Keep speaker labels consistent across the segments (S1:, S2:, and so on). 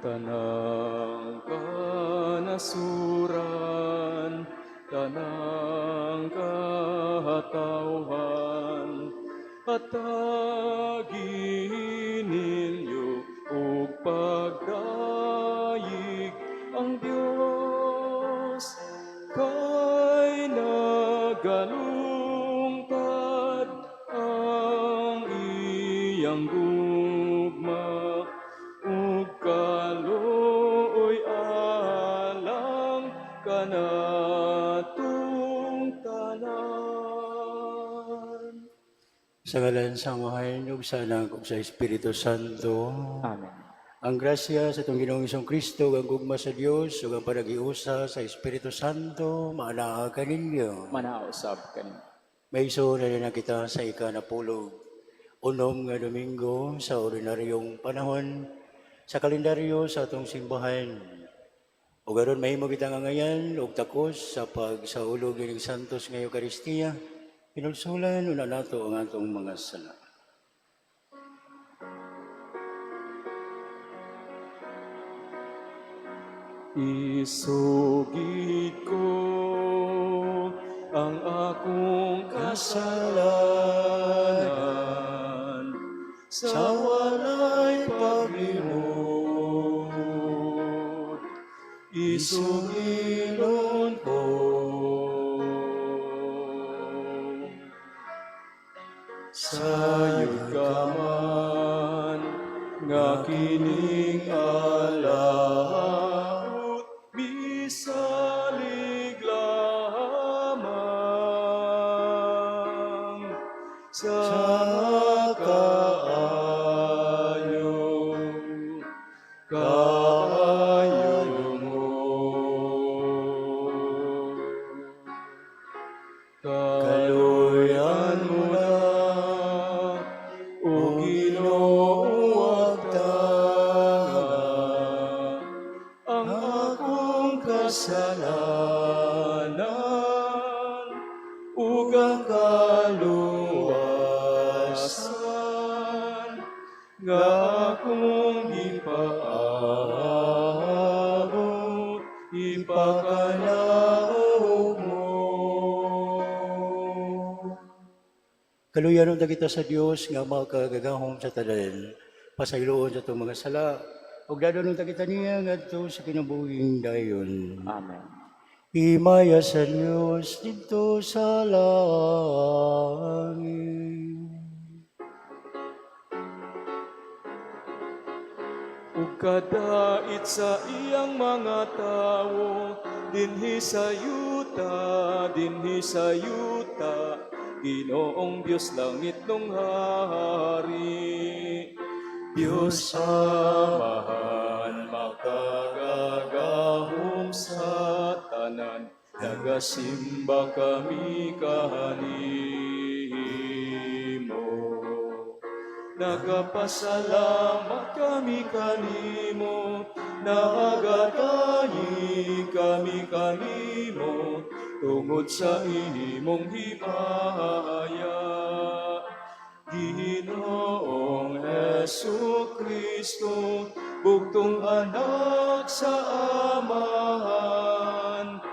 S1: Tanang kanasuran, tanang katawhan, hatagi ninyo og pagdayeg ang Dios, kay nagalungtad ang iyang gugma ug kaluoy alang kanatong tanan.
S2: Sa ngalan sa Amahan ug sa Anak ug sa Espiritu Santo.
S3: Amen.
S2: Ang grasya sa atong Ginoong Kristo ug ang gugma sa Dios ug ang panaghiusa sa Espiritu Santo maanaa kaninyo.
S3: Manaa usab kanimo.
S2: May na kita sa 16 nga Domingo sa ordinaryong panahon sa kalendaryo sa atong simbahan. Ug aron mahimo kitang angayan og takos sa pagsaulog nining Santos nga Eukaristiya, hinulsulan una nato ang atong mga sala.
S1: Isugid ko ang akong kasalanan sa walay paglimod. Isugilon ko sayod ka man nga kining alaot misalig lamang sa kaayo kaayo mo. Kaluyan mo na, O Ginoo, agtanga ang akong kasalanan ug ang kaluwasan nga akong gipaabot, ipakanaog mo.
S2: Kaluyan unta kita sa Dios nga makagagahom sa tanan, pasayloon sa atong mga sala, ug dadon unta kita niya ngadto sa kinabuhing dayon.
S3: Amen.
S2: Himaya sa Dios didto sa langit.
S1: Ug kadait sa iyang mga tawo dinhi sa yuta, Ginoong Dios, langit nung hari. Dios Amahan, makagagahom sa tanan, nagasimba kami kanimo. Nagapasalamat kami kanimo, nagadayi kami kanimo, tungod sa imong himaya. Ginoong Hesu Kristo, bugtong anak sa Amahan,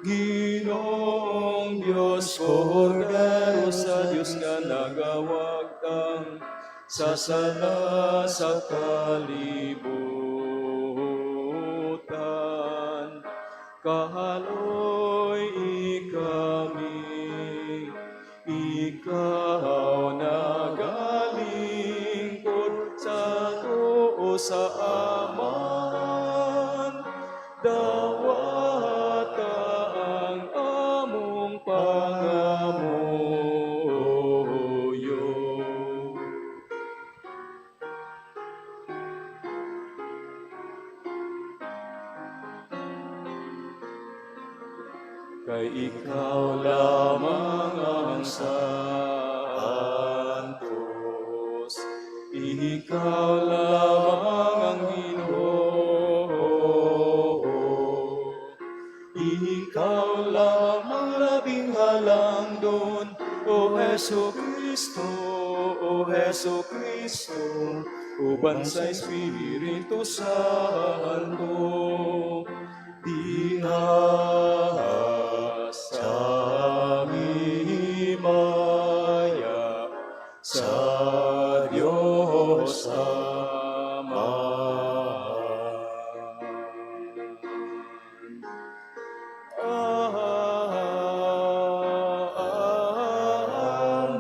S1: Ginoong Diyos, Kordero sa Diyos nga nagawagtang sa sala sa kalibutan. Kahaloy ikami, ikaw nagalingkod sa tuo sa Amahan, dawata ang among pangamuyo. Kay ikaw lamang ang santos, ikaw lamang ang Ginoo, ikaw lamang labing halangdon, O Hesu Kristo. Ginoo Hesu Kristo, uban sa Espiritu Santo, diha sa himaya sa Dios Ama. Amen.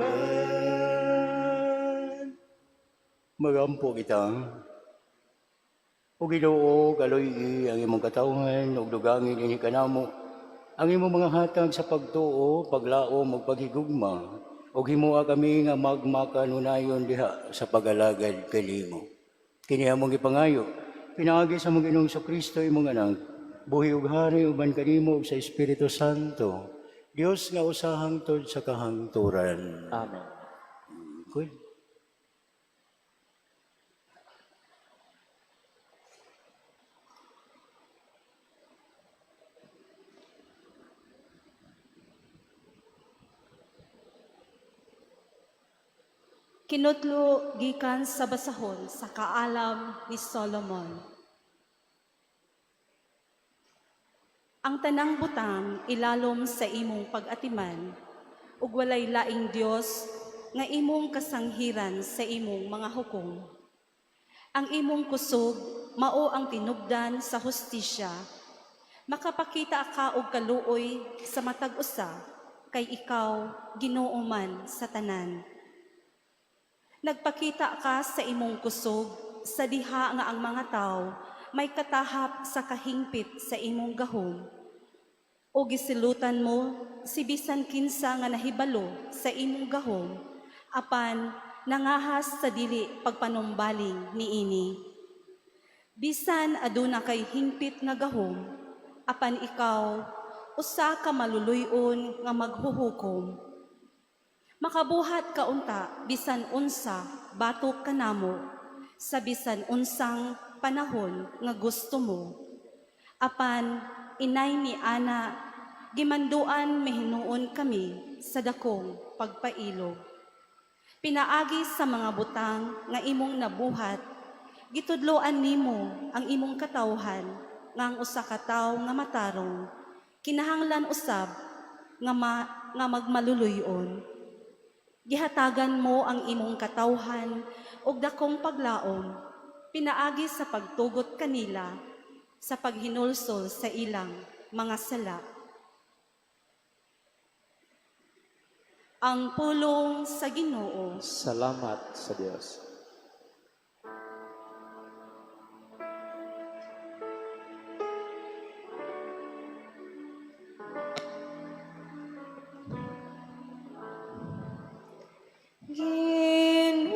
S2: Magampo kita. O Ginoo, kaluy-i ang imong katawhan ug dugangin ini kanamo ang imong mga hatag sa pagtuo, paglaom ug paghigugma, ug himoa kami nga magmakanunayon diha sa pagalagad kanimo. Kini among gipangayo pinaagi sa among Ginoong Kristo, imong anak, buhi ug hari uban kanimo ug sa Espiritu Santo, Dios nga usa hangtod sa kahangturan.
S1: Amen.
S2: Good.
S3: Kinutlo gikan sa basahon sa Kaalam ni Solomon. Ang tanang butang ilalom sa imong pag-atiman, ug walay laing Dios nga imong kasanghiran sa imong mga hukom. Ang imong kusog mao ang tinubdan sa hustisya. Makapakita ka og kaluoy sa matag usa, kay ikaw Ginoo man sa tanan. Nagpakita ka sa imong kusog sa diha nga ang mga tawo may katahap sa kahingpit sa imong gahom. O gisilutan mo si bisan kinsa nga nahibalo sa imong gahom, apan nangahas sa dili pagpanumbaling niini. Bisan aduna kay hingpit nga gahom, apan ikaw usa ka maluluy-on nga maghuhukom. Makabuhat ka unta bisan unsa batok kanamo sa bisan unsang panahon nga gusto mo. Apan inay ni ana, gimanduan mihinuon kami sa dakong pagpailog. Pinaagi sa mga butang nga imong nabuhat, gitudloan nimo ang imong katawhan nga ang usa ka tawo nga matarong kinahanglan usab nga magmaluluy-on. Gihatagan mo ang imong katawhan og dakong paglaom pinaagi sa pagtugot kanila sa paghinulsol sa ilang mga sala. Ang pulong sa Ginoo.
S1: Salamat sa Diyos.
S4: Ginoo,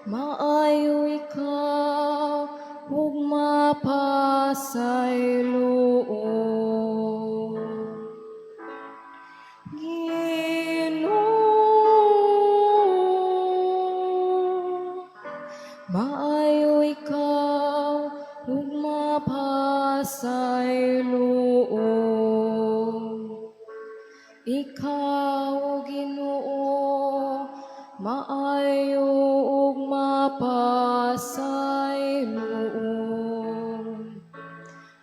S4: maayo ikaw ug mapasayloon. Ginoo, maayo ikaw ug mapasayloon. Ikaw, Ginoo, maayo ug mapasayloon.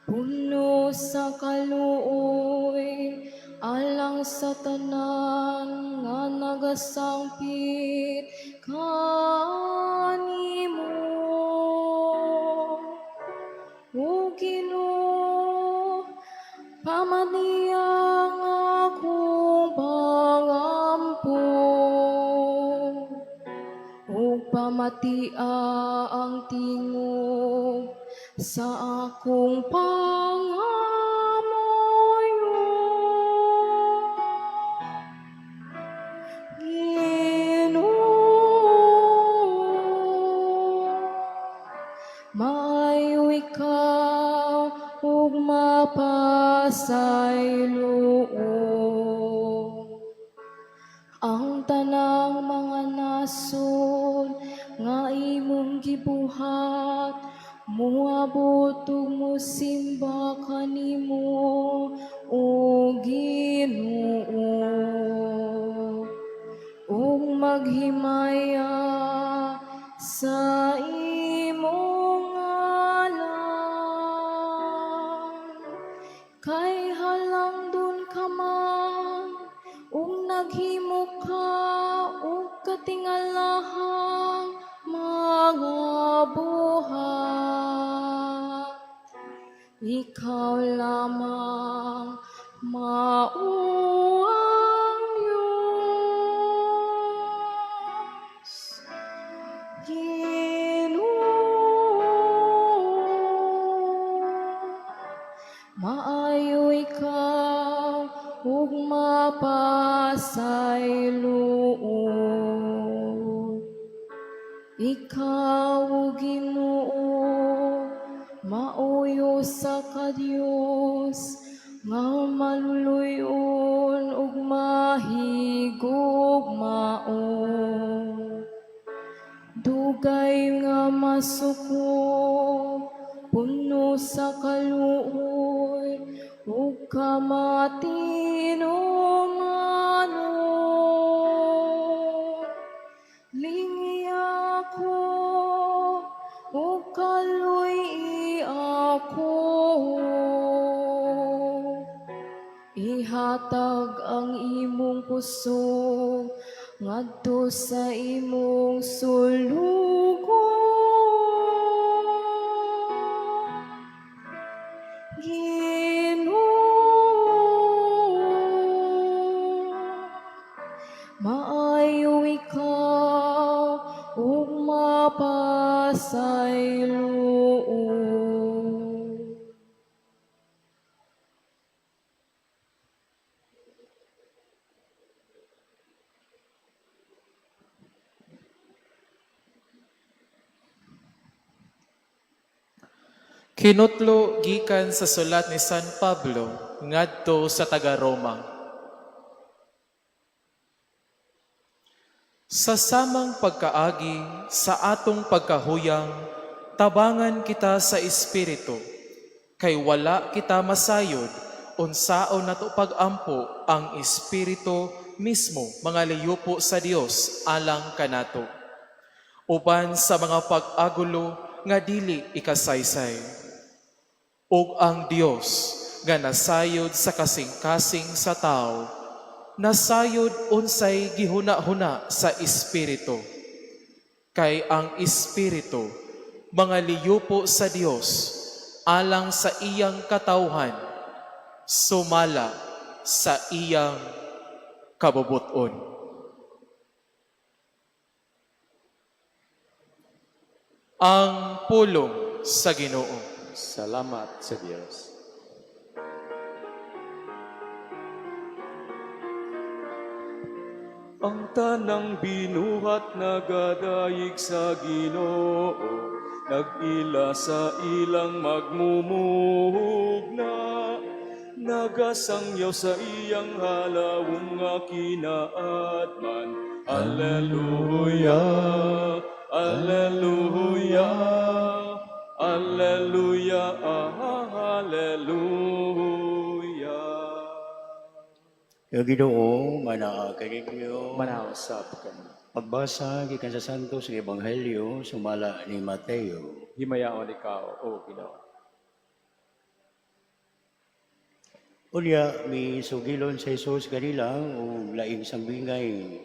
S4: Puno sa kaluoy alang sa tanan nga nagasangpit kanimo. O Ginoo, pamatia ang akong pangampo ug pamatia ang tingog sa akong pangamuyo. Ginoo, maayo ikaw ug mapasayloon. Ang tanang mga nasod nga imong gibuhat moabot ug mosimba kanimo, o Ginoo. Ginoo ug maghimaya sa imong ngalan, kay halangdon ka man ug naghimo ka og katingalahang mga buhat. Ikaw lamang mao ang Diyos, Ginoo. Maayo ikaw ug mapasayloon. Ikaw, O Ginoo, maoy usa ka Dios nga maluluy-on ug mahigugmaon. Dugay nga masuko, puno sa kaluoy ug kamatinumanon. Lingi ako ug kaluy-i ako. Ihatag ang imong kusog ngadto sa imong sulugoon. Ginoo, maayo ikaw ug mapasayloon.
S5: Kinutlo gikan sa sulat ni San Pablo ngadto sa taga-Roma. Sa samang pagkaagi sa atong pagkahuyang, tabangan kita sa espiritu, kay wala kita masayod unsaon nato pag-ampo ang espiritu mismo mga liyupo sa Dios alang kanato, uban sa mga pag-agulo nga dili ikasaysay. Ug ang Dios nga nasayod sa kasing-kasing sa tao, nasayod unsay gihuna-huna sa espiritu. Kay ang espiritu mga liyupo sa Dios alang sa iyang katawhan, sumala sa iyang kabubut-on. Ang pulong sa Ginoo.
S1: Salamat sa Diyos. Ang tanang binuhat nagadayig sa Ginoo, nag-ila sa ilang magmumuhugna, nagasangyaw sa iyang halawong nga kinaatman. Alleluia, Alleluia, Alleluia, Alleluia.
S2: Ang Ginoo manaa kaninyo.
S1: Manaa usab kanimo.
S2: Pagbasa gikan sa Santos nga Ebanghelyo sumala ni Mateo.
S1: Himayaon ikaw, O Ginoo.
S2: Unya misugilon si Jesus kanila og laing sambingay.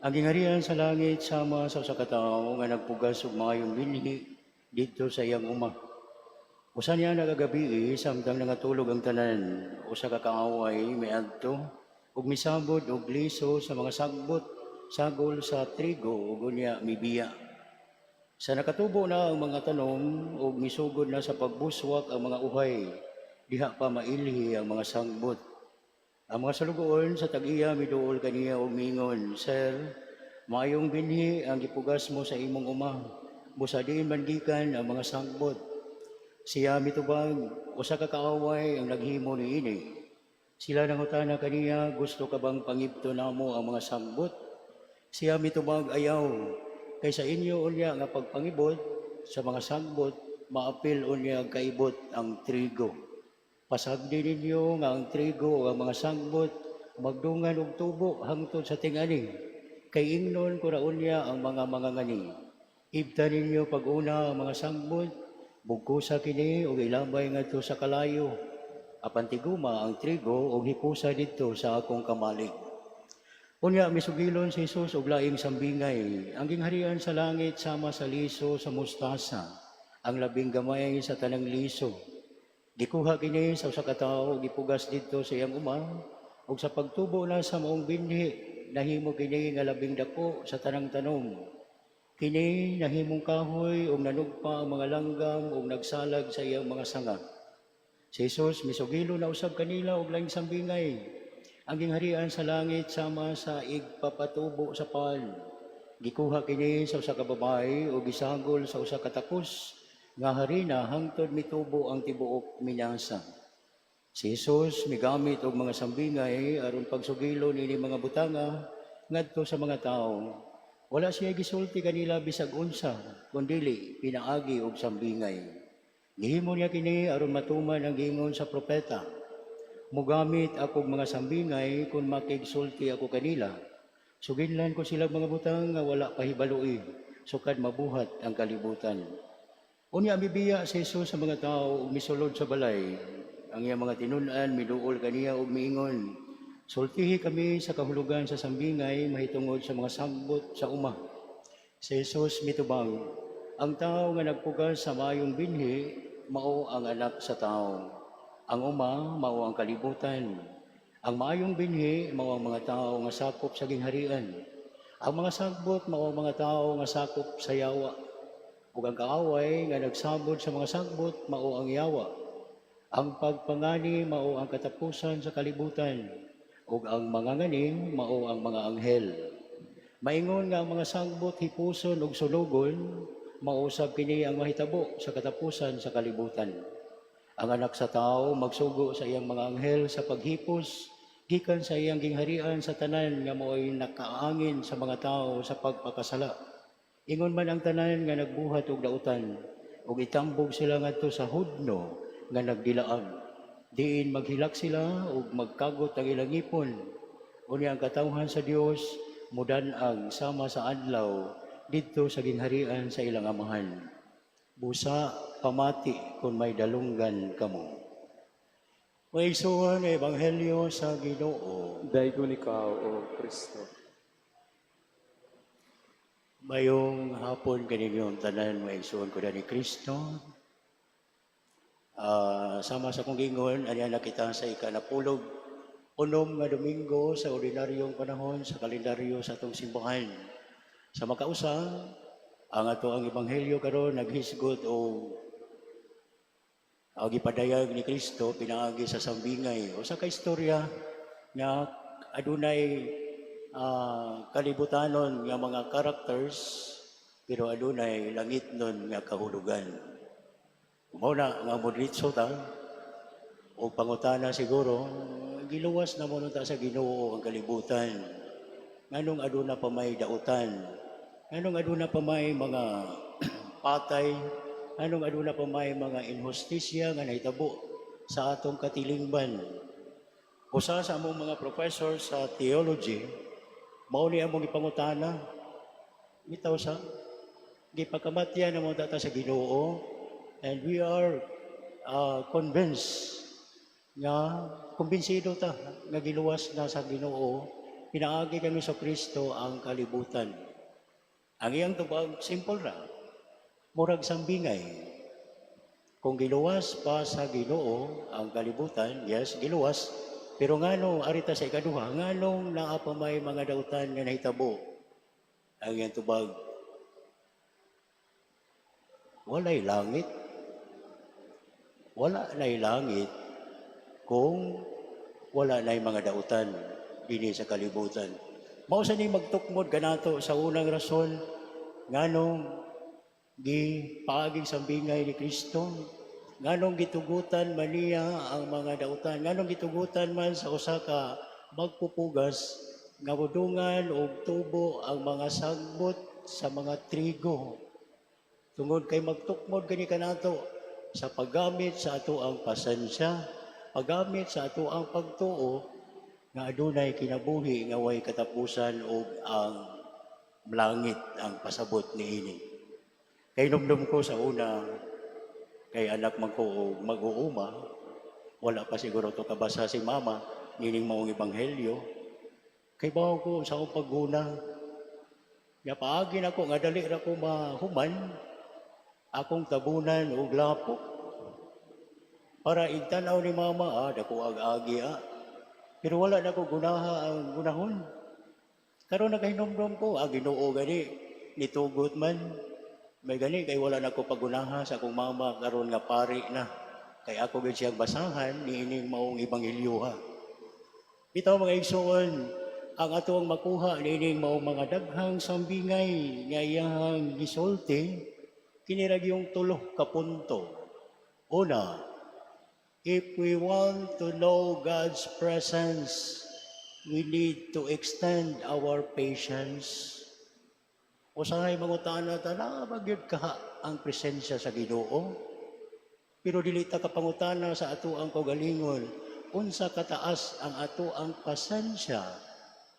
S2: Ang gingharian sa langit sama sa usa ka tawo nga nagpugas og maayong binhi didto sa iyang uma. Usa niya nagagabi samtang nangatulog ang tanan, usa ka kaaway miadto ug misabod og liso sa mga sagbot sagol sa trigo ug unya mibiya. Sa nakatubo na ang mga tanom ug misugod na sa pagbuswak ang mga uhay, diha pa mailhi ang mga sangbot. Ang mga sulugoon sa tag-iya miduol kaniya ug miingon, "Sir, maayong binhi ang gipugas mo sa imong uma. Busa diin man gikan ang mga sangbot?" Siya mitubag, "Usa ka kaaway ang naghimo niini." Sila nangutana kaniya, "Gusto ka bang pangibto namo ang mga sangbot?" Siya mitubag, "Ayaw, kay sa inyo unya nga pagpangibot sa mga sagbot, maapil unya kaibot ang trigo. Pasagdi ninyo nga ang trigo ug ang mga sagbot magdungan og tubo hangtod sa ting-ani. Kay ingnon ko ra unya ang mga mangangani. Ibta ninyo pag-una ang mga sangbot, bugkosa kini ug ilabay ngadto sa kalayo. Apan tiguma ang trigo ug hipusa didto sa akong kamalig. Unya misugilon si Jesus og laing sambingay. Ang gingharian sa langit sama sa liso sa mustasa, ang labing gamay sa tanang liso. Gikuha kini sa usa ka tawo, gipugas didto sa iyang uma, ug sa pagtubo na sa maong binhi, nahimo kini nga labing dako sa tanang tanom. Kini nahimong kahoy ug nanugpa ang mga langgam ug nagsalag sa iyang mga sanga. Si Jesus misugilo na usab kanila og laing sambingay. Ang gingharian sa langit sama sa igpapatubo sa pan. Gikuha kini sa usa ka babae ug gisagol sa usa ka takos nga harina hangtod mitubo ang tibuok minasa. Si Jesus migamit og mga sambingay aron pagsugilo nini mga butanga ngadto sa mga tawo. Wala siya gisulti kanila bisag unsa kundili pinaagi og sambingay. Gihimo niya kini aron matuman ang giingon sa propeta: "Mugamit akog mga sambingay kung makigsulti ako kanila. Suginlan ko sila mga butang nga wala pahibaloi, sukad mabuhat ang kalibutan." Unya mibiya si Jesus sa mga tao ug misulod sa balay. Ang iyang mga tinun-an miduol kaniya ug miingon, "Sultihi kami sa kahulugan sa sambingay mahitungod sa mga sagbot sa uma." Si Jesus mitubang, "Ang tao nga nagpugas sa maayong binhi mao ang Anak sa Tao. Ang uma mao ang kalibutan. Ang maayong binhi mao ang mga tao nga sakop sa gingharian. Ang mga sagbot mao ang mga tao nga sakop sa yawa. Ug ang kaaway nga nagsabot sa mga sagbot mao ang yawa. Ang pagpangani mao ang katapusan sa kalibutan, ug ang mangangani mao ang mga anghel. Maingon nga ang mga sagbot hipuson ug sunugon, mao usab kini ang mahitabo sa katapusan sa kalibutan. Ang Anak sa Tao magsugo sa iyang mga anghel sa paghipos gikan sa iyang gingharian sa tanan nga mao'y nakaangin sa mga tao sa pagpakasala. Ingon man ang tanan nga nagbuhat og dautan, ug itambog sila ngadto sa hudno nga nagdilaab. Diin maghilak sila ug magkagot ang ilang ngipon. Unya ang katawhan sa Dios mudan-ag sama sa adlaw didto sa gingharian sa ilang Amahan. Busa pamati kung may dalunggan kamo." Mga igsoon, Ebanghelyo sa Ginoo.
S1: Daygon ikaw, O Kristo.
S2: Mayong hapon kaninyong tanan, mga igsoon ko ni Kristo. Sama sa kong gingon, aniya na kita sa ikanapulog 6 nga Domingo sa ordinaryong panahon sa kalendaryo sa atong simbahan. Sa makausa, ang ato ang ebanghelyo karon naghisgot og ang gipadayag ni Kristo pinaagi sa sambingay. Usa ka istorya nga adunay kalibutanon nga mga characters pero adunay langitnon nga kahulugan. Mao na nga modritso ta o pangutana siguro, giluwas na mo ta sa Ginoo ang kalibutan. Nganong aduna pa may dautan? Nganong aduna pa may mga patay? Nganong aduna pa may mga inhustisya nga nahitabo sa atong katilingban? Usa sa among mga professor sa theology, mao ni among ipangutana. Bitaw sa gipakamatyan na mo ta sa Ginoo and we are convinced nga kumbinsido ta nga giluwas na sa Ginoo pinaagi kami sa Kristo ang kalibutan. Ang iyang tubag, simple ra. Murag sambingay. Kung giluwas pa sa Ginoo ang kalibutan, yes, giluwas. Pero ngano, arita sa ikaduha, nganong naa pa may mga dautan nga nahitabo? Ang iyang tubag, walay langit. Wala na'y langit kung wala na'y mga dautan dinhi sa kalibutan. Mao sa ni magtukmod kanato sa unang rason nganong gipaaging sambingay ni Kristo, nganong gitugutan man niya ang mga dautan, nganong gitugutan man sa usa ka magpupugas nga mudungan og tubo ang mga sagbot sa mga trigo. Tungod kay magtukmod kani kanato sa paggamit sa ato ang pasensya, paggamit sa ato ang pagtuo. Nga adunay kinabuhi nga way katapusan ug ang langit ang pasabot niini. Kay numdum ko sa una, kay anak man ko og mag-uuma, wala pa siguro to kabasa si mama nining maong ebanghelyo. Kay bawo ko sa akong pagguna. Nya paagi nako nga dali ra ko mahuman akong tabunan og lapok. Para igtanaw ni mama, "Ah, dako ag agi ah." Pero wala na ko gunaha ang gunahon. Karon nakahinumdum ko, ah, Ginoo gani, nitugot man. May gani kay wala na ko pagunaha sa akong mama karon nga pari na. Kay ako gyud siyang basahan niining maong ebanghelyo ha. Bitaw, mga igsoon, ang ato ang makuha niining maong mga daghang sambingay nga iyahang gisulti, kini ra gyung tulo ka punto. Una, if we want to know God's presence, we need to extend our patience. Usahay mangutana ta na magyud kaha ang presensya sa Ginoo. Pero dili ta kapangutana sa ato ang kaugalingon unsa kataas ang ato ang pasensya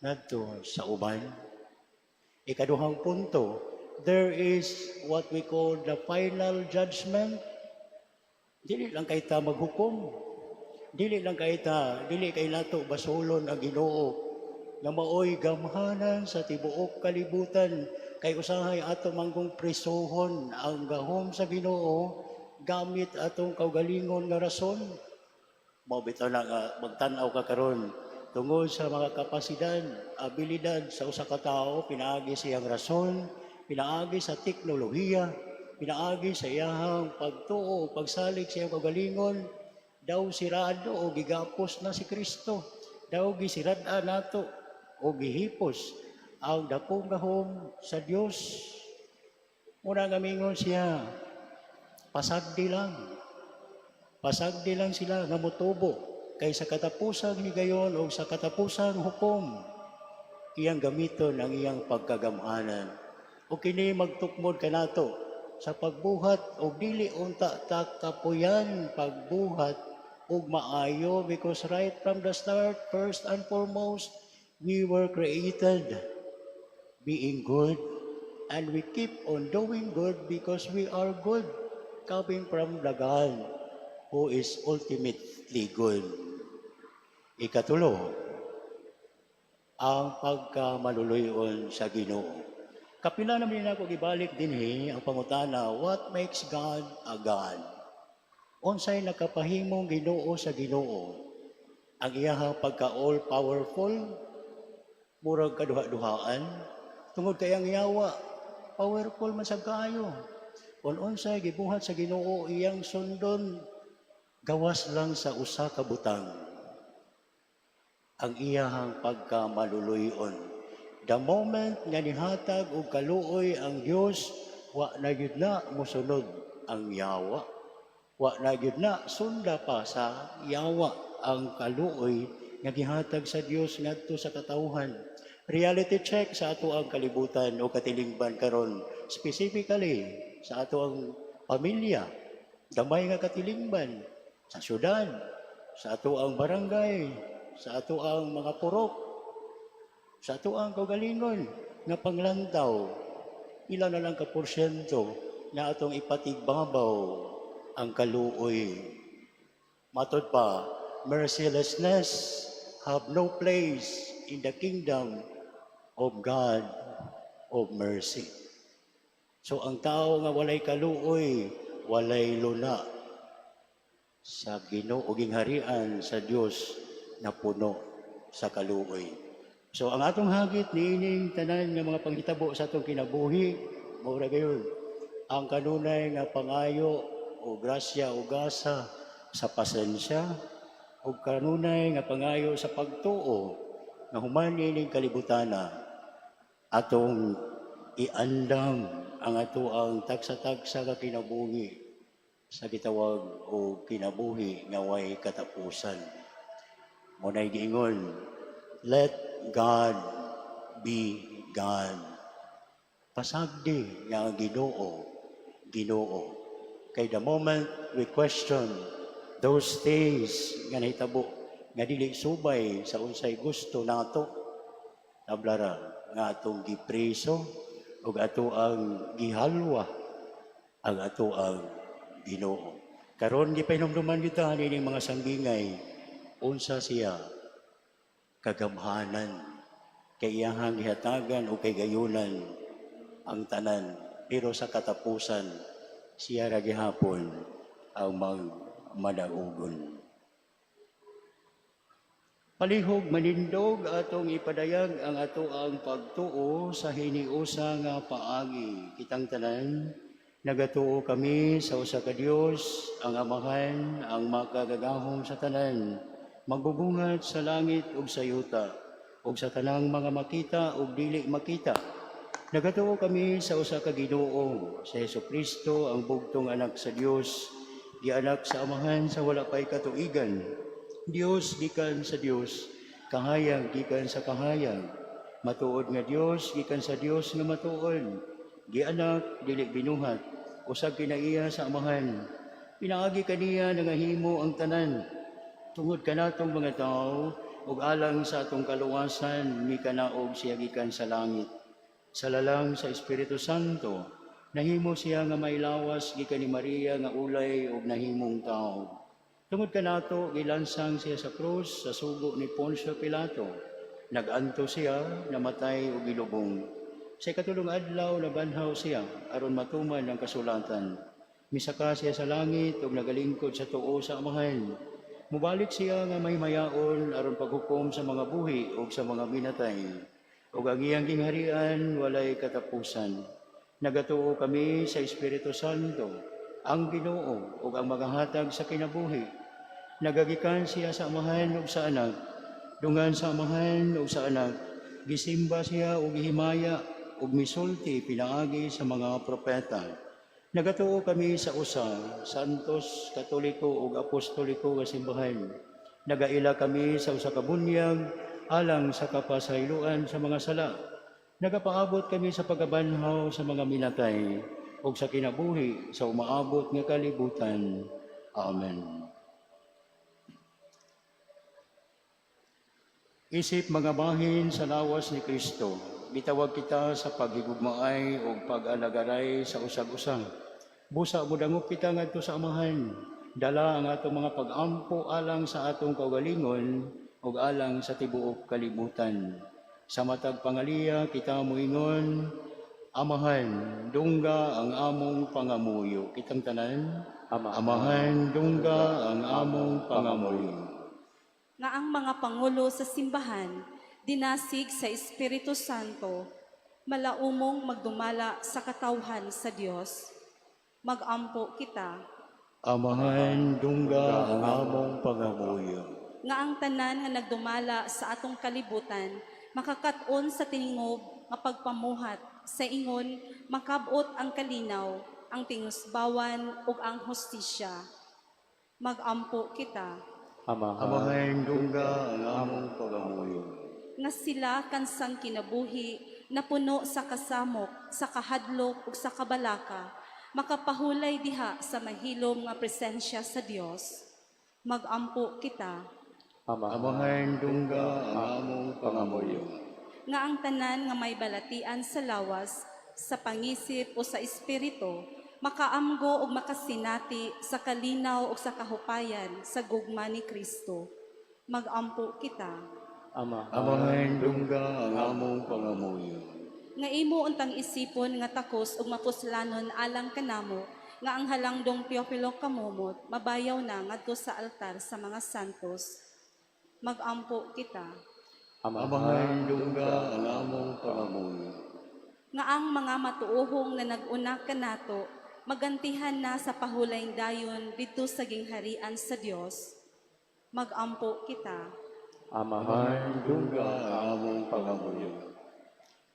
S2: ngadto sa uban. Ikaduhang punto, there is what we call the final judgment. Dili lang kay ta maghukom. Dili lang kay ta, dili kay nato basolon ang Ginoo nga maoy gamhanan sa tibuok kalibutan, kay usahay ato manggong prisohon ang gahom sa Ginoo gamit atong kaugalingon nga rason. Mao bitaw na nga magtan-aw ka karon tungod sa mga kapasidad, abilidad sa usa ka tawo pinaagi siyang rason, pinaagi sa teknolohiya, pinaagi sa iyahang pagtuo, pagsalig sa iyang kaugalingon, daw sirado o gigapos na si Kristo. Daw gisirad nato o gihipos ang dakong gahom sa Dios. Muna nga mingon siya, pasagdi lang. Pasagdi lang sila nga motubo kay sa katapusang higayon o sa katapusang hukom, iyang gamiton ang iyang pagkagamhanan. O kini magtukmod kanato sa pagbuhat og dili unta ta kapuyan pagbuhat og maayo, because right from the start, first and foremost, we were created being good and we keep on doing good because we are good, coming from the God who is ultimately good. Ikatulo, ang pagkamaluluyon sa Ginoo. Kapila naman nako gibalik dinhi ang pangutana, what makes God a God? Unsay nakapahimong Ginoo sa Ginoo? Ang iyahang pagka all powerful, murag kaduha-duhaan, tungod kay ang yawa powerful man sa kaayo. Kung unsay gibuhat sa Ginoo, iyang sundon, gawas lang sa usa ka butang, ang iyahang pagkamaluluyon. The moment nga nihatag og kaluoy ang Dios, wa na gyud na mosunod ang yawa. Wa na gyud na sunda pa sa yawa ang kaluoy nga gihatag sa Dios ngadto sa katawhan. Reality check sa ato ang kalibutan o katilingban karon, specifically sa ato ang pamilya, gamay nga katilingban, sa syudad, sa ato ang barangay, sa ato ang mga purok, sa ato ang kaugalingon nga panglantaw, ila na lang ka porsyento nga atong ipatigbabaw ang kaluoy? Matod pa, mercilessness have no place in the kingdom of God of mercy. So ang tao nga walay kaluoy, walay luna sa Ginoo gingharian sa Dios na puno sa kaluoy. So ang atong hagit niining tanan nga mga panghitabo sa atong kinabuhi, mao ra gayon ang kanunay nga pangayo o grasya o gasa sa pasensya o kanunay nga pangayo sa pagtuo nga human niining kalibutana atong iandam ang ato ang tagsa-tagsa ka kinabuhi sa gitawag o kinabuhi nga way katapusan. Mao nay giingon, let God be God. Pasagdi nga ang Ginoo, Ginoo. Kay the moment we question those things nga nahitabo nga dili subay sa unsay gusto nato. Tablara nga atong gipreso ug ato ang gihalwa ang ato ang Ginoo. Karon gipahinumduman kita nining mga sanggingay, unsa siya kagamhanan, kay iyahang gihatagan o kay gayunan ang tanan, pero sa katapusan siya ra gihapon ang magmadaugon. Palihog manindog atong ipadayag ang ato ang pagtuo sa hiniusa nga paagi. Kitang tanan, nagatuo kami sa usa ka Dios, ang Amahan, ang makagagahom sa tanan, magbubungat sa langit ug sa yuta, ug sa tanang mga makita ug dili makita. Nagatuo kami sa usa ka Ginoo, sa Hesukristo, ang bugtong anak sa Dios, gianak sa Amahan sa wala pay katuigan. Dios gikan sa Dios, kahayag gikan sa kahayag. Matuod nga Dios gikan sa Dios nga matuod. Gianak dili binuhat, usag kinaiya sa Amahan. Pinaagi kaniya nangahimo ang tanan. Tungod kanatong mga tao ug alang sa atong kaluwasan, mikanaog siya gikan sa langit. Sa lalang sa Espiritu Santo, nahimo siya nga may lawas gikan ni Maria nga ulay ug nahimong tao. Tungod kanato, gilansang siya sa krus sa sugo ni Poncio Pilato. Naganto siya, namatay ug gilubong. Sa ikatulong adlaw nabanhaw siya aron matuman ang kasulatan. Misaka siya sa langit ug nagalingkod sa tuo sa Amahan. Mubalik siya nga mahimayaon aron paghukom sa mga buhi ug sa mga minatay. Ug ang iyang gingharian walay katapusan. Nagatuo kami sa Espiritu Santo, ang Ginoo ug ang magahatag sa kinabuhi. Nagagikan siya sa Amahan ug sa Anak. Dungan sa Amahan ug sa Anak, gisimba siya ug gihimaya ug misulti pinaagi sa mga propeta. Nagatuo kami sa usa, Santos, Katoliko ug Apostoliko nga simbahan. Nagaila kami sa usa ka bunyag alang sa kapasayloan sa mga sala. Nagapaabot kami sa pagkabanhaw sa mga minatay ug sa kinabuhi sa umaabot nga kalibutan. Amen. Isip mga bahin sa lawas ni Kristo, gitawag kita sa paghigugmaay ug pag-alagaray sa usag-usa. Busa modangop kita ngadto sa Amahan. Dala ang atong mga pag-ampo alang sa atong kaugalingon ug alang sa tibuok kalibutan. Sa matag pangaliya kita moingon, Amahan, dungga ang among pangamuyo. Kitang tanan, Amahan, dungga ang among pangamuyo.
S3: Nga ang mga pangulo sa simbahan, dinasig sa Espiritu Santo, malaumong magdumala sa katawhan sa Dios. Magampo kita.
S2: Amahan, dungga ang among pangamuyo.
S3: Nga ang tanan nga nagdumala sa atong kalibutan makakat-on sa tingob nga pagpamuhat sa ingon makabot ang kalinaw, ang tingusbawan ug ang hustisya. Magampo kita.
S2: Amahan, dungga ang among pangamuyo.
S3: Nga sila kansang kinabuhi napuno sa kasamok, sa kahadlok ug sa kabalaka, makapahulay diha sa mahilom nga presensya sa Dios. Magampo kita.
S2: Amahan, dungga ang among pangamuyo.
S3: Nga ang tanan nga may balatian sa lawas, sa pangisip o sa espiritu, makaamgo ug makasinati sa kalinaw ug sa kahupayan sa gugma ni Kristo. Magampo kita.
S2: Amahan, dungga ang among pangamuyo.
S3: Nga imo untang isipon nga takos ug mapuslanon alang kanamo, nga ang halangdong Teofilo Camomot mabayaw na ngadto sa altar sa mga santos. Magampo kita.
S2: Amahan, dungga ang among pangamuyo.
S3: Nga ang mga matuohong na nag-una kanato magantihan na sa pahulayng dayon didto sa gingharian sa Dios. Magampo kita.
S2: Amahan, dungga ang among pangamuyo.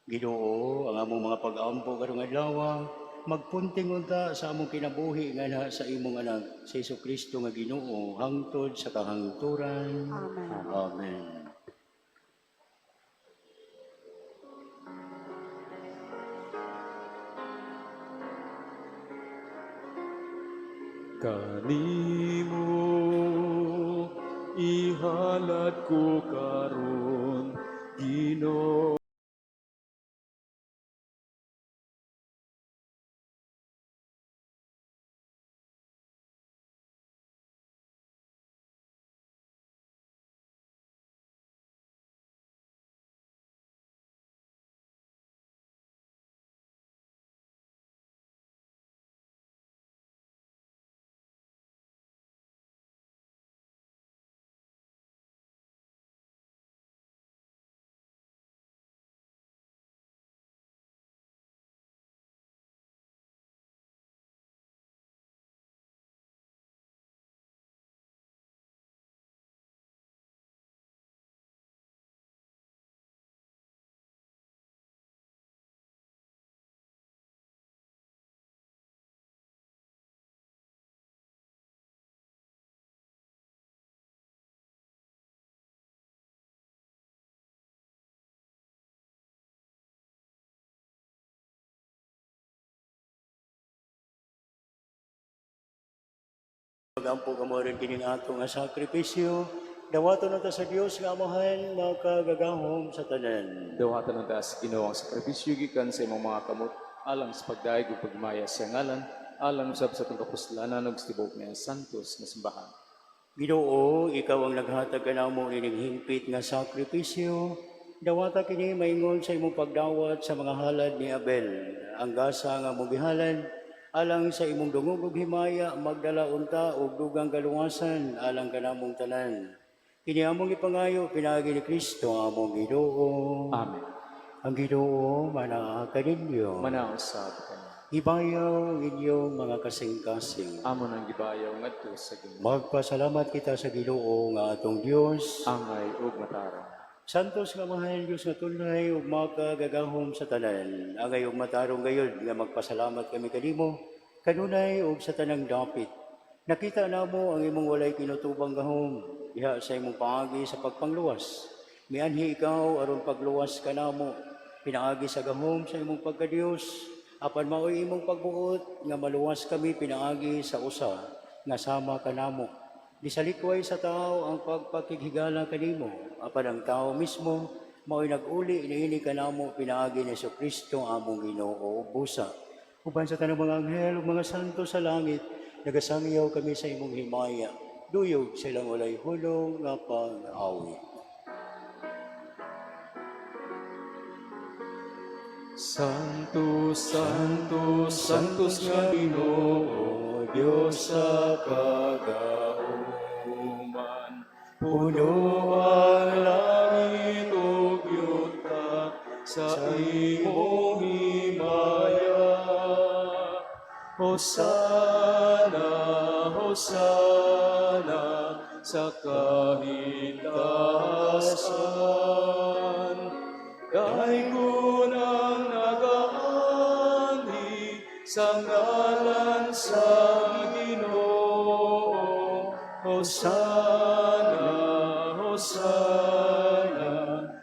S2: Ginoo, ang among mga pag-ampo karong adlaw, magpunting unta sa among kinabuhi nga na sa imong anak, sa Hesukristo nga Ginoo, hangtod sa kahangturan.
S3: Amen.
S2: Amen.
S1: Kanimo ihatag
S6: Gihalad ko karon, Ginoo.
S2: Magampo kamo rin kining ato nga sakripisyo. Dawaton na ta sa Dios nga Amahan makagagahom sa tanan.
S1: Dawatan ng taas Ginoo ang sakripisyo gikan sa imong mga kamot alang sa pagdayeg ug pagmaya sa ngalan, alang usab sa atong kapuslanan ug sa tibuok niya santos nga simbahan.
S2: Ginoo, ikaw ang naghatag kanamo nining hingpit nga sakripisyo. Dawata kini maingon sa imong pagdawat sa mga halad ni Abel. Ang gasa nga mong gihalad alang sa imong dungog ug himaya magdala unta og dugang kaluwasan alang kanamong tanan. Kini among ipangayo pinaagi ni Kristo among Ginoo.
S1: Amen.
S2: Ang Ginoo manaa kaninyo.
S1: Manaw sa kanya.
S2: Ibayaw ang inyong mga kasing-kasing.
S1: Amo nang gibayaw ngadto sa Ginoo.
S2: Magpasalamat kita sa Ginoo nga atong Dios.
S1: Angay ug matarong.
S2: Santos nga mahal Dios nga tunay ug makagagahom sa tanan. Angay ug matarong gayud nga magpasalamat kami kanimo kanunay ug sa tanang dapit. Nakita namo ang imong walay kinutubang gahom diha sa imong paagi sa pagpangluwas. Mianhi ikaw aron pagluwas kanamo pinaagi sa gahom sa imong pagkadiyos, apan maoy imong pagbuot nga maluwas kami pinaagi sa usa nga sama kanamo. Nisalikway sa tao ang pagpakighigala kanimo, apan ang tao mismo mao'y nag-uli niini kanamo pinaagi ni Kristo among Ginoo ug busa. Uban sa tanang mga anghel ug mga santo sa langit, nagasangyaw kami sa imong himaya. Duyog sa ilang walay hulong nga pag-awit.
S6: Santo, Santo, Santos nga Ginoo, Dios sa kagahuman. Puno ang langit ug yuta sa imong himaya. Hosana, Hosana sa kahitasan. Dahil ang nagaanhi sa ngalan sa Ginoo. Hosana, Hosana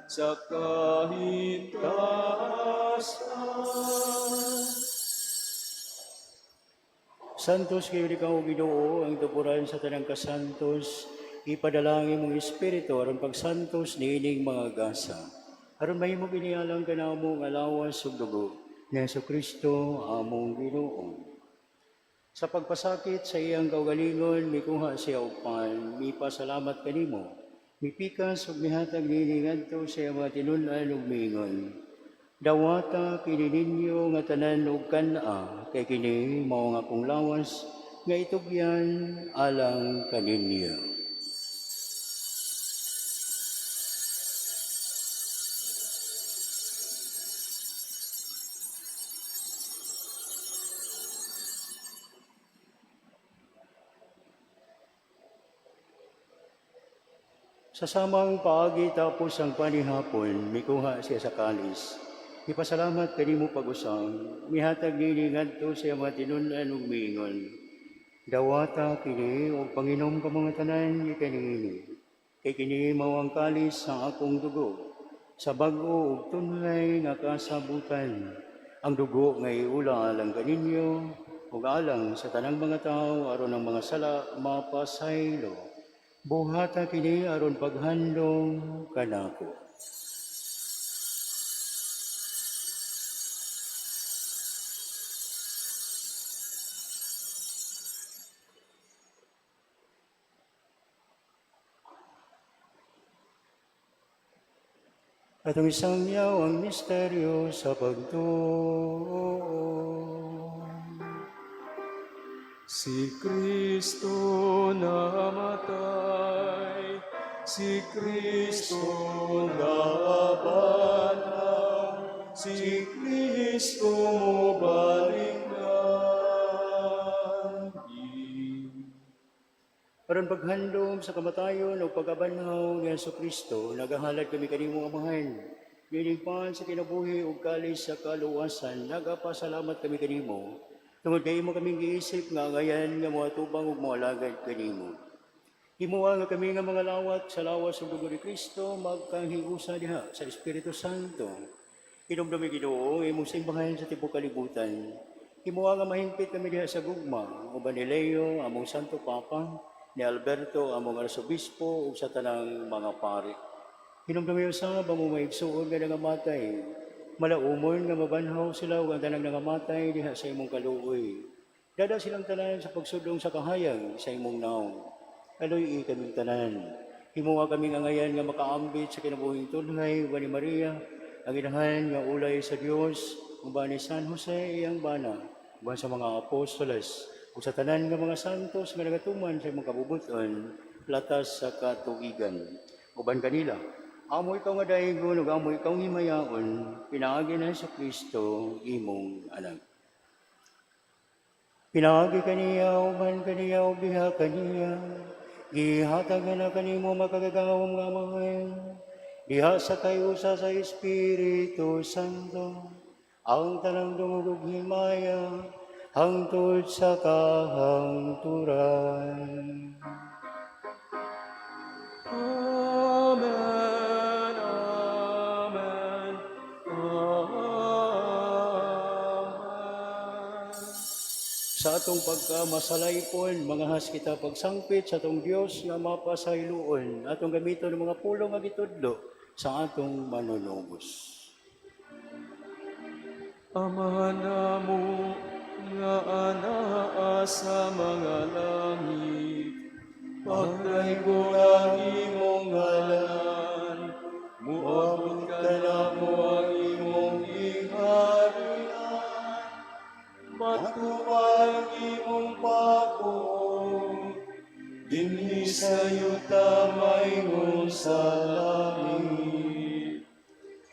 S6: sa kahitasan.
S2: Santos kayo ikaw, Ginoo, ang tupuran sa tanang kasantos, ipadalangin mong espiritu aron pagsantos niining mga gasa. Aron mahimo ginialang kanamo nga lawas ug dugo ni Kristo among Ginoo. Sa pagpasakit sa iyang kaugalingon, mikuha siya og pan, mipasalamat kanimo. Mipikas ug mihatag niini ngadto sa iyang mga tinun-an ug miingon. Dawata kini ninyo nga tanan ug kan-a, kay kini mao nga akong lawas nga itugyan alang kaninyo. Sa samang paagi tapos ang panihapon, mikuha siya sa kalis. Ipasalamat kanimo pag-usang, mihatag nini ngadto sa iyang mga tinun-an ug miingon. Dawata kini og panginom ka mga tanan gikan niini. Kay kini mao ang kalis sa akong dugo, sa bag-o ug tunay nga kasabutan. Ang dugo nga iula alang kaninyo ug alang sa tanang mga tawo aron ang mga sala mapasaylo. Buhata kini aron paghandom kanako. Atong isangyaw ang misteryo sa pagtuo.
S6: Si Kristo namatay, si Kristo nabanhaw, si Kristo mobalik nganhi.
S2: Aron paghandom sa kamatayon o pag-abanhaw ni Hesus Kristo, nagahalad kami kanimo, Amahan. Nining pan sa kinabuhi ug kalis sa kaluwasan, nagapasalamat kami kanimo. Tungod kay imo kaming giisip nga angayan nga moatubang ug moalagad kanimo. Himoa nga kami nga mga lawat sa lawas ug dugo ni Kristo magkahiusa diha sa Espiritu Santo. Hinumdumi, Ginoo, ang imong simbahan sa tibuok kalibutan. Himoa nga mahingpit kami diha sa gugma uban ni Leo, among Santo Papa, ni Alberto, among Arsobispo, ug sa tanang mga pari. Hinumdumi usab ang among mga igsuon nga nangamatay. Malaumon nga mabanhaw sila ug ang tanang nangamatay diha sa imong kaluoy. Dada silang tanan sa pagsudong sa kahayag sa imong naong. Kaluy-i kaming tanan. Himoa kaming angayan nga makaambit sa kinabuhing tunhay uban ni Maria, ang inahan nga ulay sa Dios, uban ni San Jose iyang bana, uban sa mga apostoles, ug sa tanan nga mga santos nga nagatuman sa imong kabubuton, latas sa katuigan. Uban kanila, amo ikaw nga daygon ug amo ikaw himayaon, pinaagi ni Hesus Kristo imong anak. Pinaagi kaniya, uban kaniya, ug diha kaniya, gihatag na kanimo makagagahom nga Amahan, diha sa kahiusa sa Espiritu Santo, ang tanang dungog ug himaya, hangtod sa kahangturan.
S6: Amen, Amen, Amen.
S2: Sa atong pagkamasalaypon, mangahas kita pagsangpit sa atong Dios nga mapasayloon, atong gamiton ang mga pulong nga gitudlo sa atong manunubos.
S6: Amahan namo nga anaa sa mga langit, pagdaygon ang imong ngalan, muabot kanamo ang imong gingharian, matuman ang imong pagbuot, dinhi sa yuta maingon sa langit.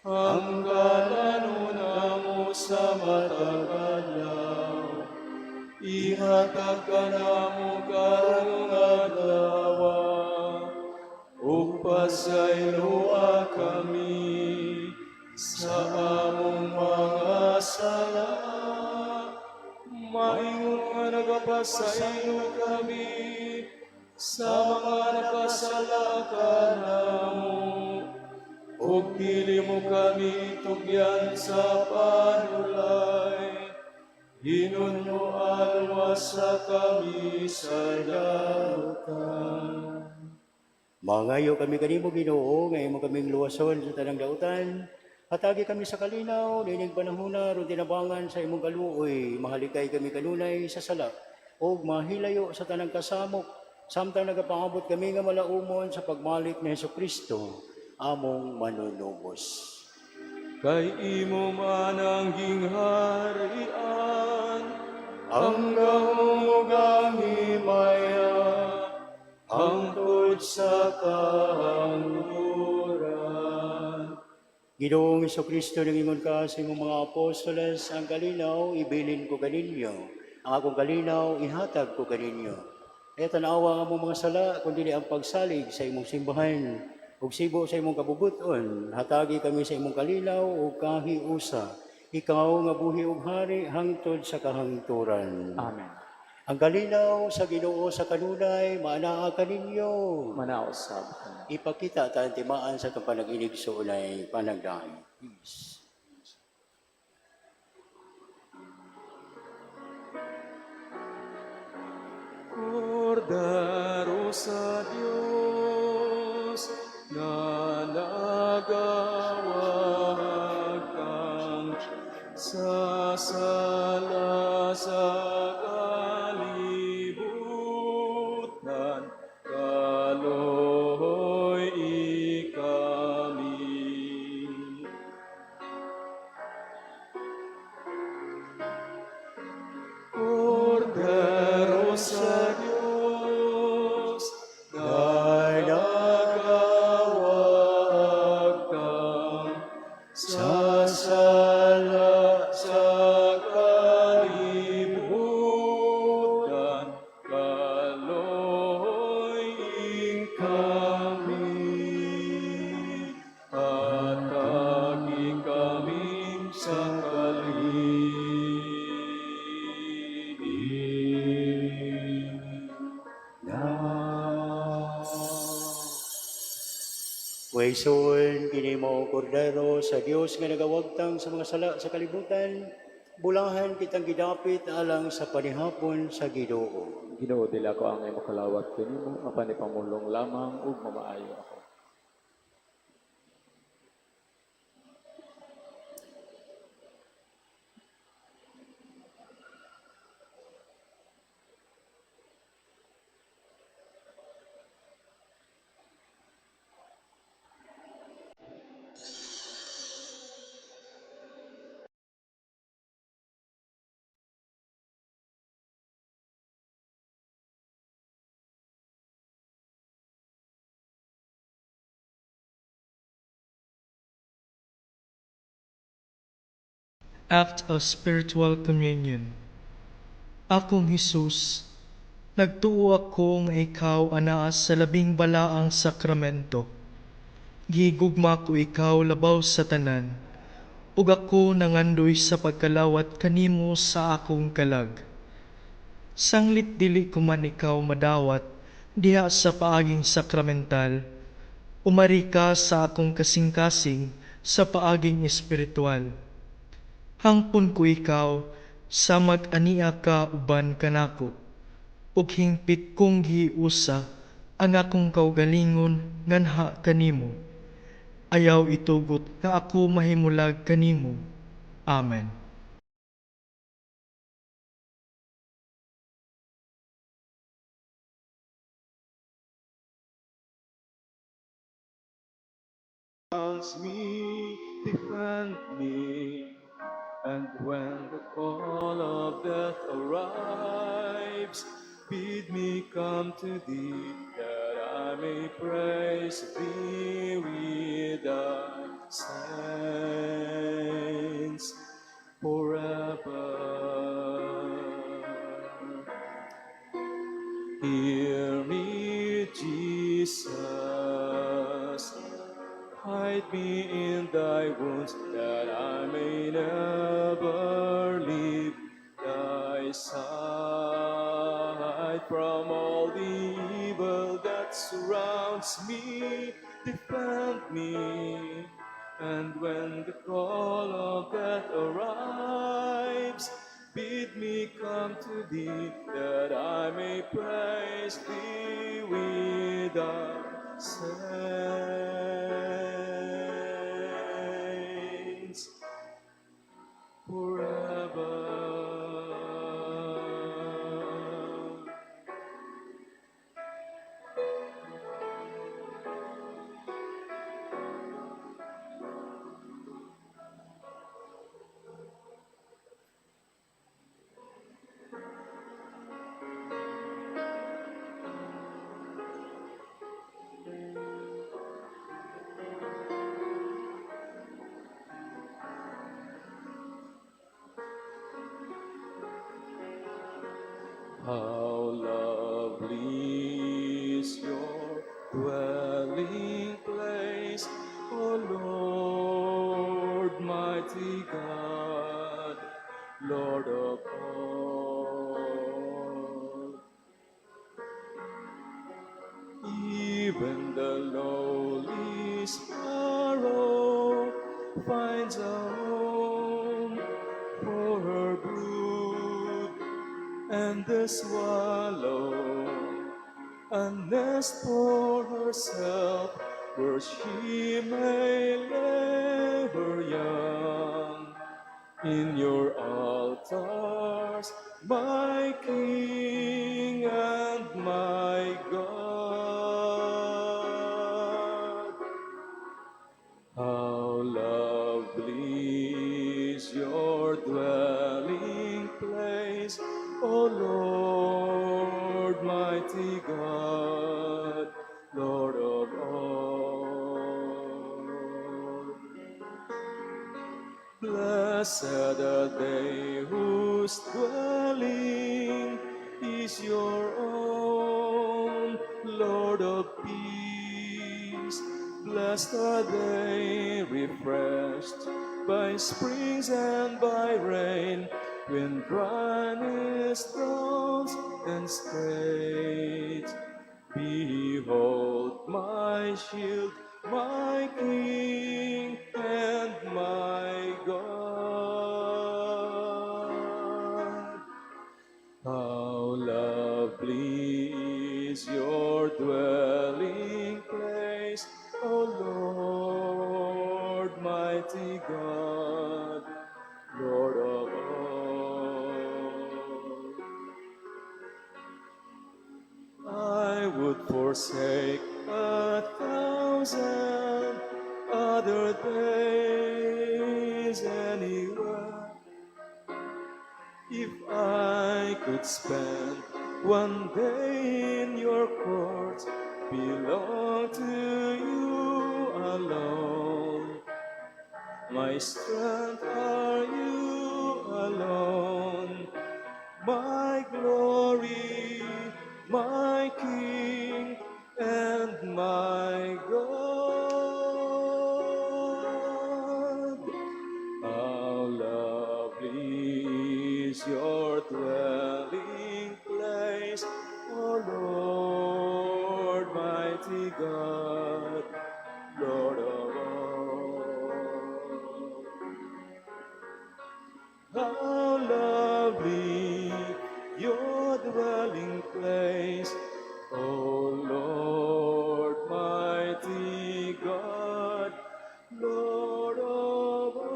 S6: Ang kalanon namo sa matag adlaw, ihatag kanamo karong adlaw, ug pasayloa kami sa among mga sala, maingon nga nagapasaylo kami sa mga nakasala kanamo. Ug dili mo kami tugyan sa panulay, hinundoa luwasa kami sa dautan.
S2: Mangayo kami kanimo, Ginoo, nga imo kaming luwason sa tanang dautan. Hatagi kami sa kalinaw nining panahona aron tinabangan sa imong kaluoy, mahalikay kami kanunay sa sala ug mahilayo sa tanang kasamok samtang nagapaabot kami nga malaumon sa pagmalik ni Hesukristo among manunubos.
S6: Kay imo man ang gingharian, ang gahom ug ang himaya, hangtod sa kahangturan.
S2: Ginoong Kristo, nangingon ka sa imong mga apostoles, ang kalinaw ibilin ko kaninyo, ang akong kalinaw ihatag ko kaninyo. Ayaw tanawa ang among mga sala, kundi ang pagsalig sa imong simbahan, ug sibo sa imong kabubuton, hatagi kami sa imong kalinaw ug kahiusa. Ikaw nga buhi ug hari hangtod sa kahangturan.
S1: Amen.
S2: Ang kalinaw sa Ginoo sa kanunay maanaa kaninyo.
S1: Manaa usab kanunay.
S2: Ipakita ta ang timaan sa atong panag-inigsoonay panagdaig. Peace.
S6: Kordero sa Dios. sala sa kalibutan, kaloy kami. Kordero sa Diyos, nagawagtang sa sala sa kalibutan, kaloy kami. Hatagi kami sa kalihim.
S2: Waison, kini mao kordero sa Dios nga nagawagtang sa mga sala sa kalibutan, bulahan kitang gidapit alang sa panihapon sa Ginoo.
S1: Ginoo, dili ako angay makalawat kanimo, apan ipamulong lamang ug mamaayo ako.
S7: Act of Spiritual Communion. Akong Hesus, nagtuo ako nga ikaw anaa sa labing balaang sakramento. Gigugma ko ikaw labaw sa tanan, ug ako nangandoy sa pagkalawat kanimo sa akong kalag. Sanglit dili ko man ikaw madawat diha sa paaging sakramental, umari ka sa akong kasing-kasing sa paaging espiritual. Hangpon ko ikaw sa mag-ania ka uban kanako, ug hingpit kong giusa ang akong kaugalingon nganha kanimo. Ayaw itugot nga ako mahimulag kanimo. Amen.
S6: Me, defend me. And when the call of death arrives, bid me come to thee, that I may praise thee with thy saints forever. Hear me, Jesus. Hide me in thy wounds, that I may never leave thy side. From all the evil that surrounds me, defend me. And when the call of death arrives, bid me come to thee, that I may praise thee with thy saints forever. How lovely is your dwelling place, O Lord, mighty God, Lord of all. Even the lowly sparrow finds a home for her brood, and the swallow a nest for herself where she may lay her young. In your altars, my King and my God. How lovely is your dwelling place, O Lord, mighty God, Lord of all. Blessed are they whose dwelling is your own, Lord of peace. Blessed are they refreshed by springs and by rain, when dryness dawns and state. Behold my shield, my King, and my God. How lovely is your dwelling place, O Lord, mighty God, Lord of all. I would forsake 1,000 other days anywhere if I could spend one day in your courts, belong to you alone. My strength are you alone, my glory, my King, and my God. How lovely is your dwelling place, O Lord, mighty God, Lord of all. How lovely your dwelling place, O Lord, mighty God, Lord of all.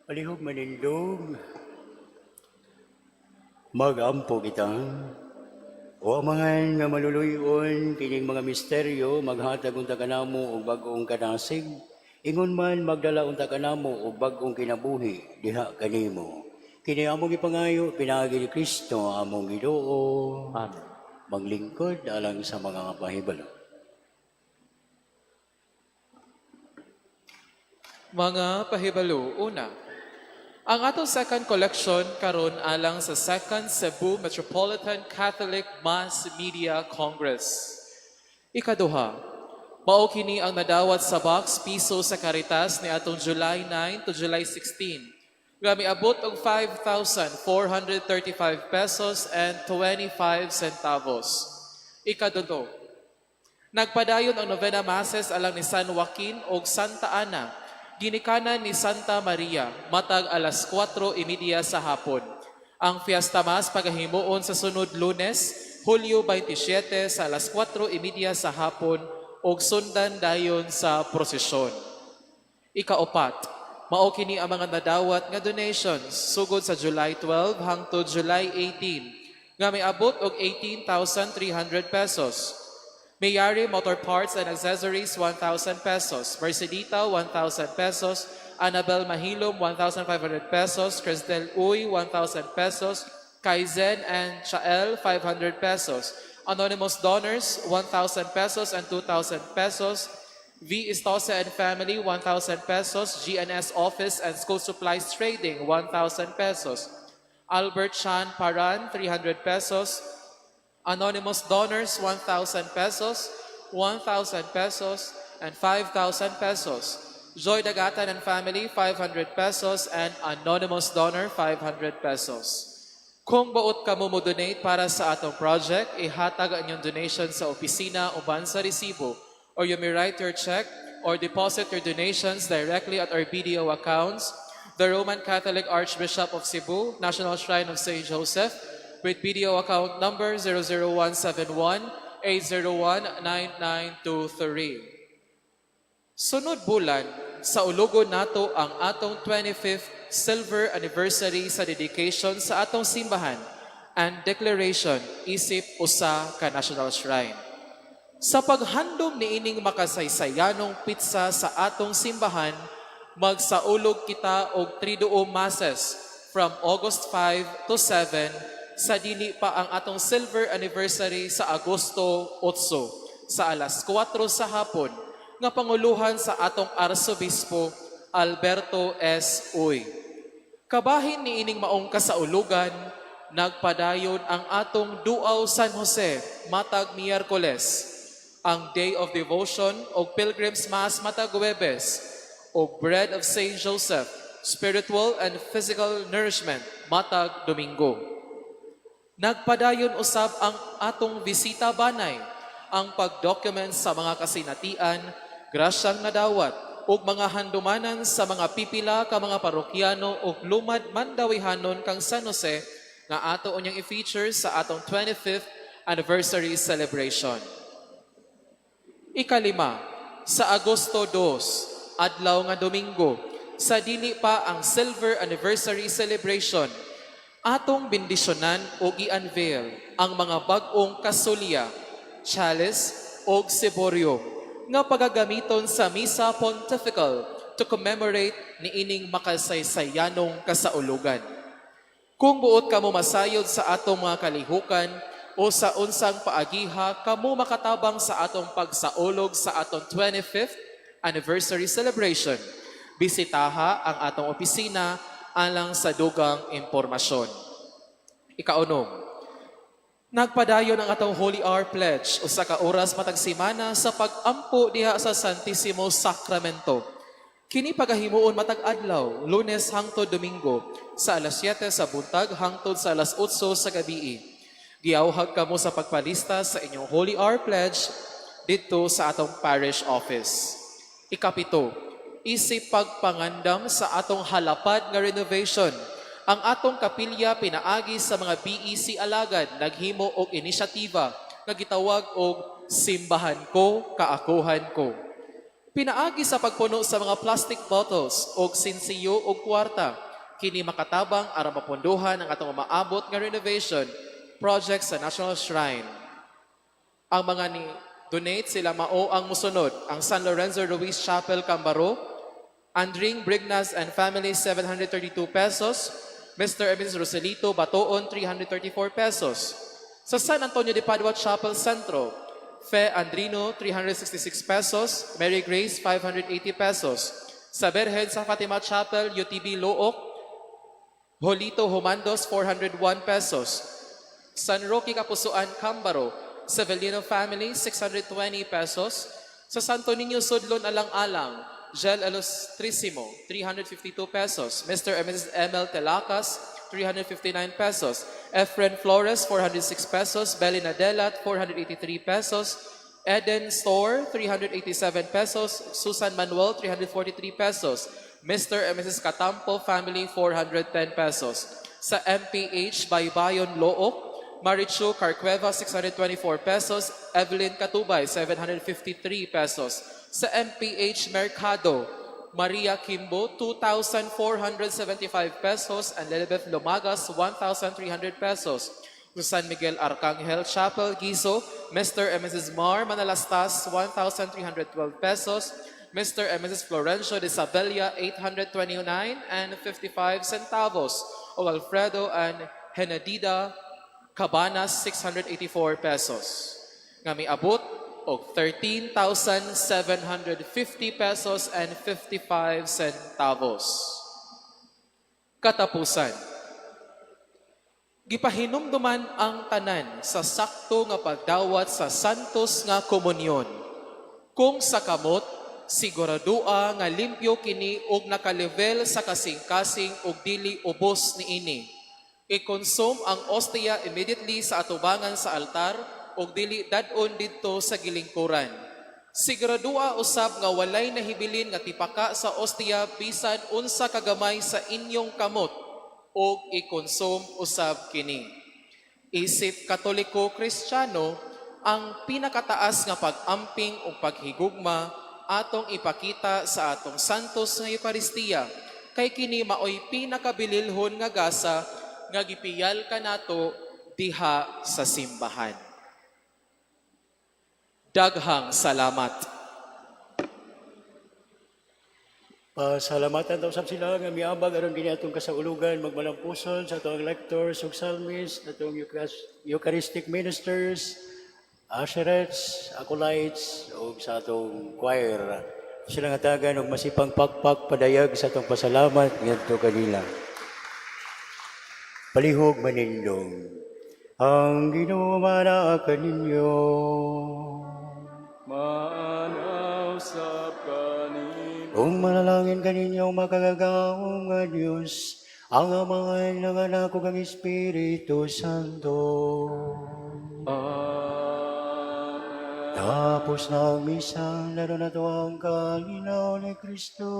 S2: Palihog manindog, magampo kita. O Amahan nga maluluyon, kining mga misteryo, maghatag unta kanamo og bag-ong kanasig, ingon man magdala unta kanamo og bag-ong kinabuhi diha kanimo. Kini among gipangayo pinaagi ni Kristo among Ginoo.
S1: Amen.
S2: Maglingkod alang sa mga pahibalo.
S5: Mga pahibalo, una, ang atong second collection karon alang sa Second Cebu Metropolitan Catholic Mass Media Congress. Ikaduha, mao kini ang nadawat sa box piso sa Caritas ni atong July 9 to July 16. Nga miabot og 5,435 pesos and 25 centavos. Ikatulo, nagpadayon ang novena masses alang ni San Joaquin og Santa Ana, ginikanan ni Santa Maria, matag alas 4:30 sa hapon. Ang Fiesta Mass pagahimuon sa sunod Lunes, Hulyo 27 sa alas 4:30 sa hapon og sundan dayon sa prosesyon. Ikaupat, mao kini ang mga nadawat nga donations sugod sa July 12 hangtod July 18 nga miabot og 18,300 pesos. Mayari Motor Parts and Accessories 1,000 pesos, Mercedita 1,000 pesos, Annabel Mahilom 1,500 pesos, Cristel Uy 1,000 pesos, Kaizen and Chael 500 pesos, Anonymous Donors 1,000 pesos and 2,000 pesos, V. Estosa and Family 1,000 pesos, GNS Office and School Supplies Trading 1,000 pesos, Albert Chan Paran 300 pesos, Anonymous Donors 1,000 pesos, 1,000 pesos, and 5,000 pesos. Joy Dagatan and family, 500 pesos. And anonymous donor, 500 pesos. Kung buot kamo mo donate para sa atong project, ihatag ang inyong donation sa opisina uban sa resibo, or you may write your check or deposit your donations directly at our BDO accounts, the Roman Catholic Archbishop of Cebu, National Shrine of St. Joseph, with BDO account number 00171 801 9923. Sunod bulan, saulugon nato ang atong 25th silver anniversary sa dedication sa atong simbahan and declaration isip usa ka national shrine. Sa paghandom niining makasaysayanong petsa sa atong simbahan, magsaulog kita og Triduum Masses from August 5 to 7 sa dili pa ang atong silver anniversary sa Agosto 8 sa alas 4 sa hapon nga panguluhan sa atong Arsobispo Alberto S. Uy. Kabahin niining maong kasaulugan, nagpadayon ang atong Duaw San Jose matag Miyerkules, ang Day of Devotion o Pilgrim's Mass matag Huwebes, o Bread of St. Joseph, Spiritual and Physical Nourishment matag Domingo. Nagpadayon usab ang atong Bisita Banay, ang pag-document sa mga kasinatian, grasyang nadawat, ug mga handumanan sa mga pipila ka mga parokyano ug lumad Mandawihanon kang San Jose nga ato unyang i-feature sa atong 25th anniversary celebration. Ikalima, sa Agosto 2, adlaw nga Domingo, sa dili pa ang silver anniversary celebration, atong bendisyonan og i-unveil ang mga bag-ong kasulya, chalice og siboryo nga pagagamiton sa Misa Pontifical to commemorate niining makasaysayanong kasaulugan. Kung buot kamo masayod sa atong mga kalihukan o sa unsang paagiha kamo makatabang sa atong pagsaulog sa atong 25th anniversary celebration, bisitaha ang atong opisina alang sa dugang impormasyon. Ikaunom, nagpadayon ang atong Holy Hour Pledge usa ka oras matag semana sa pag-ampo diha sa Santissimo Sacramento. Kini pagahimuon matag adlaw, Lunes hangtod Domingo, sa alas 7 sa buntag hangtod sa alas 8 sa gabii. Giawhag kamo sa pagpalista sa inyong Holy Hour Pledge didto sa atong parish office. Ikapito, isip pagpangandam sa atong halapad nga renovation. Ang atong kapilya pinaagi sa mga BEC alagad naghimo og inisyatiba nga gitawag og "Simbahan Ko, Kaakuhan Ko." Pinaagi sa pagpuno sa mga plastic bottles og sinsiyo og kwarta, kini makatabang aron mapondohan ang atong maabot nga renovation project sa National Shrine. Ang mga ni donate sila mao ang musunod: ang San Lorenzo Ruiz Chapel Cambaro, Andring Brignas and family, 732 pesos, Mr. and Mrs. Roselito Batoon, 334 pesos. Sa San Antonio de Padua Chapel Centro, Fe Andrino, 366 pesos, Mary Grace, 580 pesos. Sa Berhen sa Fatima Chapel, UTB Looc, Jolito Humandos, 401 pesos. San Roque Kapusuan Cambaro, Sevelino family, 620 pesos. Sa Santo Niño Sudlon Alang-Alang, Gel Ilustrisimo, 352 pesos. Mr. and Mrs. ML Telacas, 359 pesos. Efren Flores, 406 pesos. Belina Delat, 483 pesos. Eden Store, 387 pesos. Susan Manuel, 343 pesos. Mr. and Mrs. Katampo family, 410 pesos. Sa MPH Baybayon Looc, Marichu Carcueva, 624 pesos. Evelyn Katubay, 753 pesos. Sa MPH Mercado, Maria Kimbo, 2,475 pesos. And Lilibeth Lumagas, 1,300 pesos. Sa San Miguel Arcangel Chapel, Gizo, Mr. and Mrs. Mar Manalastas, 1,312 pesos. Mr. and Mrs. Florencio de Sabella, 829 and 55 centavos. O Alfredo and Henadida Cabanas, 684 pesos. Nga miabot og 13,750 pesos and 55 centavos. Katapusan. Gipahinumduman ang tanan sa sakto nga pagdawat sa Santos nga Komunyon. Kung sa kamot, Siguradoa nga limpyo kini og nakalevel sa kasing-kasing og dili ubos niini. I-consume ang ostia immediately sa atubangan sa altar ug dili dad-on didto sa gilingkuran. Siguradoa usab nga walay nahibilin nga tipaka sa ostia bisan unsa kagamay sa inyong kamot ug i-consume usab kini. Isip Katoliko Kristiyano, ang pinakataas nga pag-amping ug paghigugma atong ipakita sa atong santos nga Eukaristiya, kay kini maoy pinakabililhon nga gasa nga gipiyal kanato diha sa simbahan. Daghang salamat.
S2: Pasalamatan ta usab sila nga miabag aron kini atong kasaulugan, magmalampuson sa atong lectors ug psalmists, atong Eucharistic ministers, usherettes, acolytes ug sa atong choir. Sila nga tagan og masipang pakpak padayag sa atong pasalamat ngadto kanila. Palihog manindong. Ang Ginoo manaa kaninyo.
S6: Maana usab kanimo.
S2: Ug manalangin kaninyo ang makagagahom nga Dios, ang Amahan, ang Anak ug ang Espiritu Santo.
S6: Amen.
S2: Tapos na ang misa, laro na to ang kalinaw ni Kristo.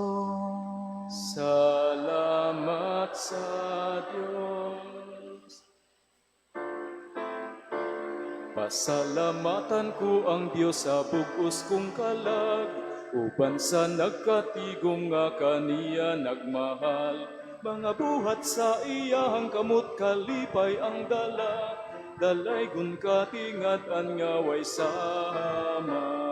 S6: Salamat sa Diyos. Pasalamatan ko ang Diyos sa bug-os kong kalag, uban sa nagkatigong nga kaniya nagmahal. Mga buhat sa iyahang kamot, kalipay ang dala, dalaygon katingad-an nga way sama.